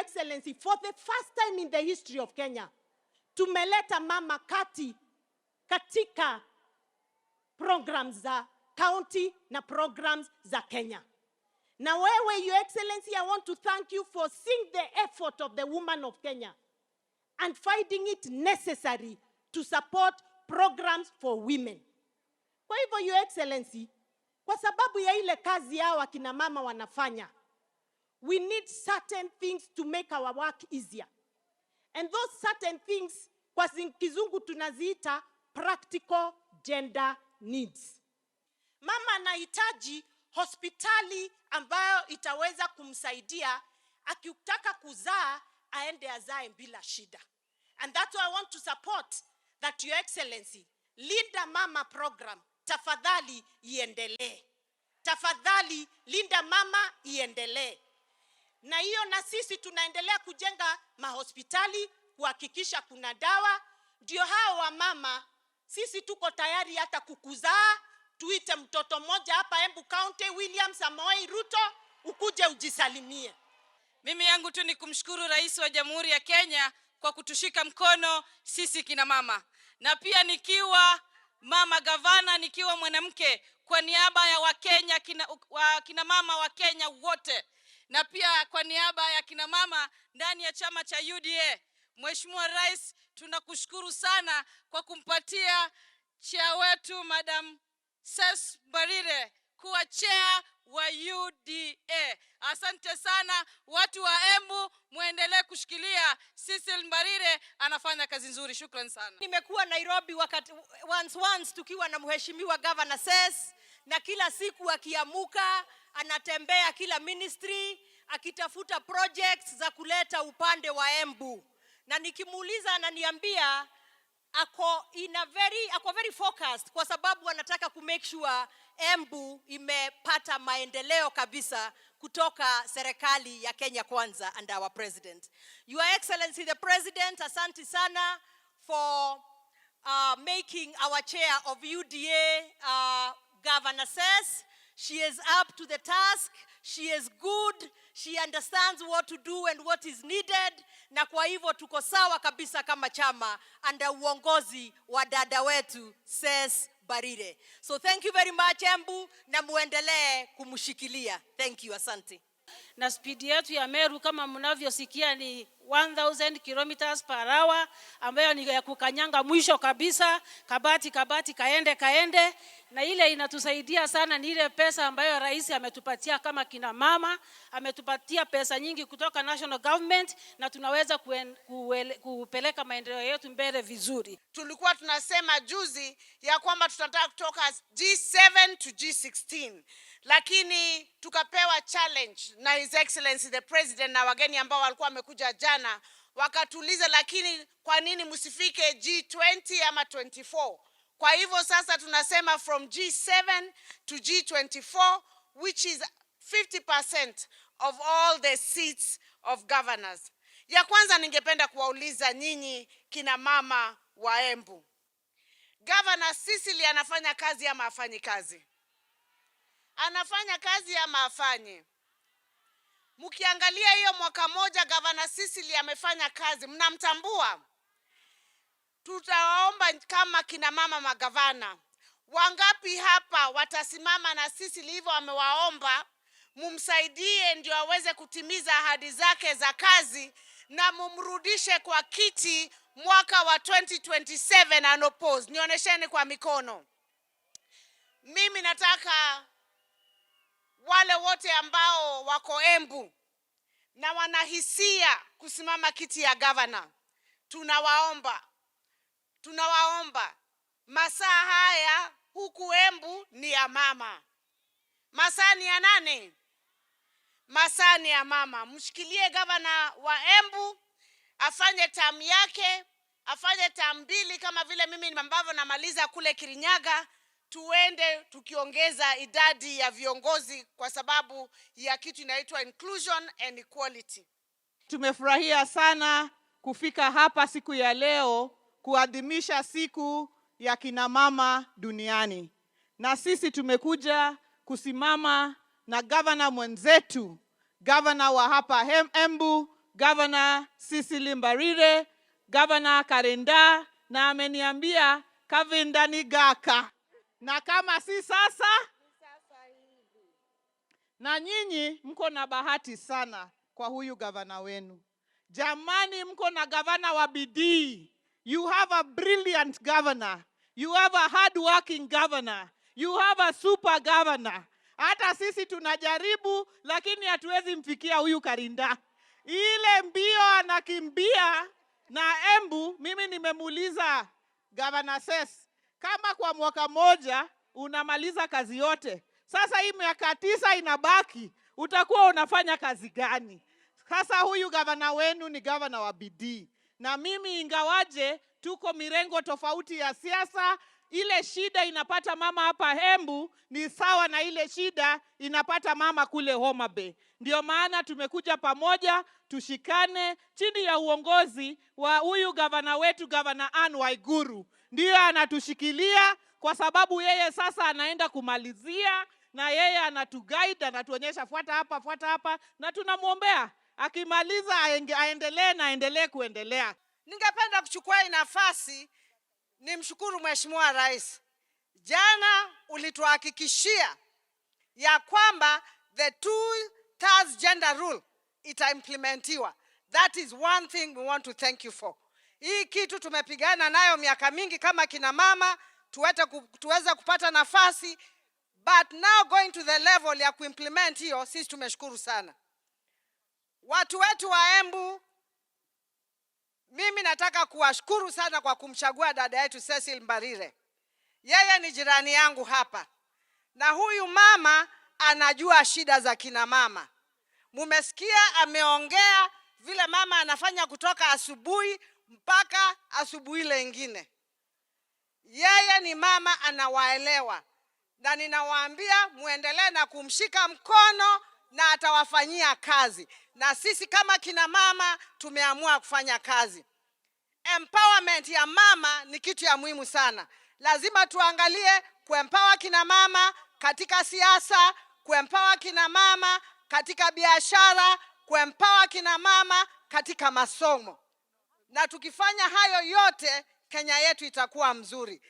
Excellency, for the first time in the history of Kenya, tumeleta mama kati katika programs za county na programs za Kenya. Na wewe, Your Excellency, I want to thank you for seeing the effort of the woman of Kenya and finding it necessary to support programs for women. Kwa hivyo, Your Excellency, kwa sababu ya ile kazi yao akina mama wanafanya, we need certain things to make our work easier. And those certain things, kwa Kizungu tunaziita practical gender needs. Mama anahitaji hospitali ambayo itaweza kumsaidia akitaka kuzaa aende azae bila shida. And that's why I want to support that, Your Excellency, Linda Mama program tafadhali iendelee. Tafadhali Linda Mama iendelee. Na hiyo na sisi tunaendelea kujenga mahospitali, kuhakikisha kuna dawa, ndio hao wamama, sisi tuko tayari hata kukuzaa. Tuite mtoto mmoja hapa Embu County, William Samoei Ruto, ukuje ujisalimie. Mimi yangu tu ni kumshukuru Rais wa Jamhuri ya Kenya kwa kutushika mkono sisi kina mama, na pia nikiwa mama gavana, nikiwa mwanamke, kwa niaba ya Wakenya kina mama wa Kenya wote, na pia kwa niaba ya kina mama ndani ya chama cha UDA, Mheshimiwa Rais, tunakushukuru sana kwa kumpatia chair wetu Madam Cess Mbarire kuwa chair wa UDA. Asante sana watu wa Embu, muendelee kushikilia Cecil Mbarire, anafanya kazi nzuri. Shukran sana. Nimekuwa Nairobi wakati once once tukiwa na Mheshimiwa Governor Cess, na kila siku akiamuka anatembea kila ministry akitafuta projects za kuleta upande wa Embu, na nikimuuliza ananiambia ako very focused kwa sababu anataka ku make sure Embu imepata maendeleo kabisa kutoka serikali ya Kenya Kwanza and our president. Your Excellency the President, asante sana for making our chair of UDA Governor Cess. She is up to the task. She is good. She understands what to do and what is needed. Na kwa hivyo tuko sawa kabisa kama chama under uongozi wa dada wetu Cess Mbarire. So thank you very much, Embu, na muendelee kumshikilia. Thank you, asante. Na spidi yetu ya Meru kama mnavyosikia ni 1000 kilometers per hour, ambayo ni ya kukanyanga mwisho kabisa, kabati kabati, kaende kaende. Na ile inatusaidia sana ni ile pesa ambayo rais ametupatia kama kina mama, ametupatia pesa nyingi kutoka national government, na tunaweza kupeleka maendeleo yetu mbele vizuri. Tulikuwa tunasema juzi ya kwamba tunataka kutoka G7 to G16, lakini tukapewa challenge na His Excellency the President na wageni ambao walikuwa wamekuja jana, wakatuuliza, "Lakini kwa nini msifike G20 ama 24?" Kwa hivyo sasa tunasema from G7 to G24, which is 50% of all the seats of governors. Ya kwanza ningependa kuwauliza nyinyi kina mama wa Embu. Governor Cecily anafanya kazi ama hafanyi kazi? Anafanya kazi ama hafanyi? Mkiangalia hiyo mwaka moja Governor Cecily amefanya kazi, mnamtambua? Tutawaomba kama kina mama magavana, wangapi hapa watasimama na Cecily hivyo amewaomba, mumsaidie ndio aweze kutimiza ahadi zake za kazi na mumrudishe kwa kiti mwaka wa 2027 unopposed? Nionyesheni kwa mikono. Mimi nataka wale wote ambao wako Embu na wanahisia kusimama kiti ya gavana, tunawaomba, tunawaomba, masaa haya huku Embu ni ya mama. Masaa ni ya nani? Masaa ni ya mama. Mshikilie gavana wa Embu afanye term yake, afanye term mbili kama vile mimi ambavyo namaliza kule Kirinyaga, tuende tukiongeza idadi ya viongozi kwa sababu ya kitu inaitwa inclusion and equality. Tumefurahia sana kufika hapa siku ya leo kuadhimisha siku ya kina mama duniani. Na sisi tumekuja kusimama na gavana mwenzetu, gavana wa hapa Embu, Governor Cecily Mbarire, Governor Karinda, na ameniambia Kavinda ni gaka, na kama si sasa na nyinyi mko na bahati sana kwa huyu gavana wenu. Jamani, mko na gavana wa bidii. You have a brilliant governor. You have a hardworking governor. You have a super governor. Hata sisi tunajaribu, lakini hatuwezi mfikia huyu Karinda. Ile mbio anakimbia na Embu, mimi nimemuuliza Governor Ses, kama kwa mwaka moja unamaliza kazi yote, sasa hii miaka 9 inabaki, utakuwa unafanya kazi gani? Sasa huyu gavana wenu ni gavana wa bidii, na mimi ingawaje tuko mirengo tofauti ya siasa, ile shida inapata mama hapa Embu ni sawa na ile shida inapata mama kule Homa Bay. Ndio maana tumekuja pamoja tushikane chini ya uongozi wa huyu gavana wetu, Gavana Anne Waiguru. Ndiyo anatushikilia kwa sababu yeye sasa anaenda kumalizia, na yeye anatuguide, anatuonyesha fuata hapa, fuata hapa, na tunamwombea akimaliza aendelee na aendelee kuendelea. Ningependa kuchukua hii nafasi nimshukuru Mheshimiwa Rais. Jana ulituhakikishia ya kwamba the 2/3 gender rule itaimplementiwa. That is one thing we want to thank you for. Hii kitu tumepigana nayo miaka mingi kama kina mama tuweze kupata nafasi, but now going to the level ya kuimplement hiyo, sisi tumeshukuru sana. Watu wetu wa Embu, mimi nataka kuwashukuru sana kwa kumchagua dada yetu Cecily Mbarire. Yeye ni jirani yangu hapa, na huyu mama anajua shida za kina mama. Mumesikia ameongea vile mama anafanya kutoka asubuhi mpaka asubuhi ile ingine. Yeye ni mama anawaelewa, na ninawaambia muendelee na kumshika mkono na atawafanyia kazi. Na sisi kama kina mama tumeamua kufanya kazi. Empowerment ya mama ni kitu ya muhimu sana. Lazima tuangalie kuempower kina mama katika siasa, kuempower kina mama katika biashara, kuempower kina mama katika masomo. Na tukifanya hayo yote, Kenya yetu itakuwa mzuri.